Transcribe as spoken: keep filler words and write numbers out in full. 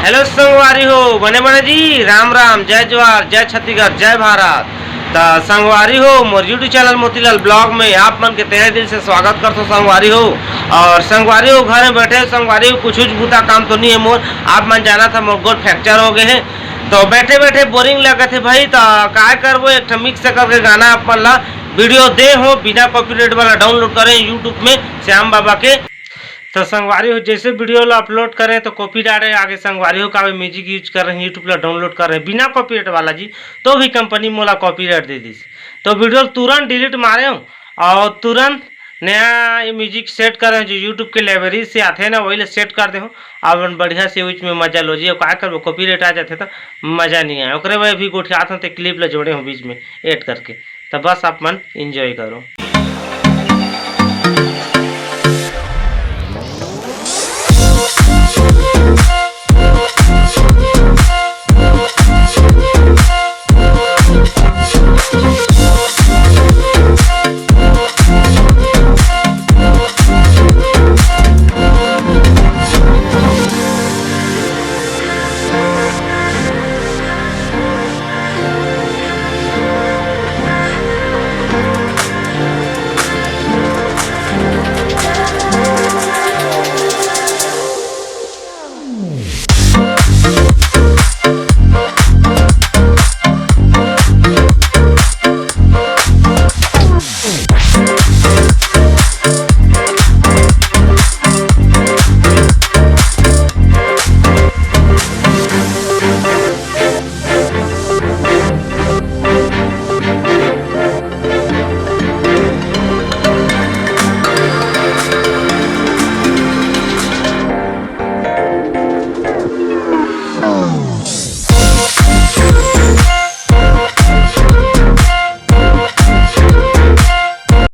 Hello संगवारी हो, बने बने जी, राम राम, जय जोहार, जय छत्तीसगढ़, जय भारत। त संगवारी हो, मोर YouTube channel मोतीलाल vlog में आप मन के तहे दिल से स्वागत करथों संगवारी हो। और संगवारी हो, घर में बैठे संगवारी हो, कुछ कुछ बूता काम तो नहीं है मोर, आप मन जानत हा मोर गोड़ fracture हो गए है, तो बैठे बैठे boring लगत है भाई, त काय करबो, एक ठा mix करके गाना आप मन ला video दे हों, बिना copyright वाला download करें YouTube में श्याम बाबा के। तो संगवारी हो, जैसे video ला upload करें तो copyright आगे संगवारी हो, काबर music use कर रहे हैं, YouTube ला download कर रहे हैं बिना copyright वाला जी, तो भी company मोला copyright दे दिस। तो video तुरंत delete मारे हूँ और तुरंत नया ये music set करे हूँ, जो YouTube के library से आथे ना, वही ला set कर दे हूँ। अब बढ़िया से use में मजा लो जी। अब का करबो, copyright आ जाथे तो मजा नहीं आए, ओकरे बर भी गोठियात हूँ, ते clip ला जोड़े हूँ बीच में add करके। तो बस आप मन enjoy करो।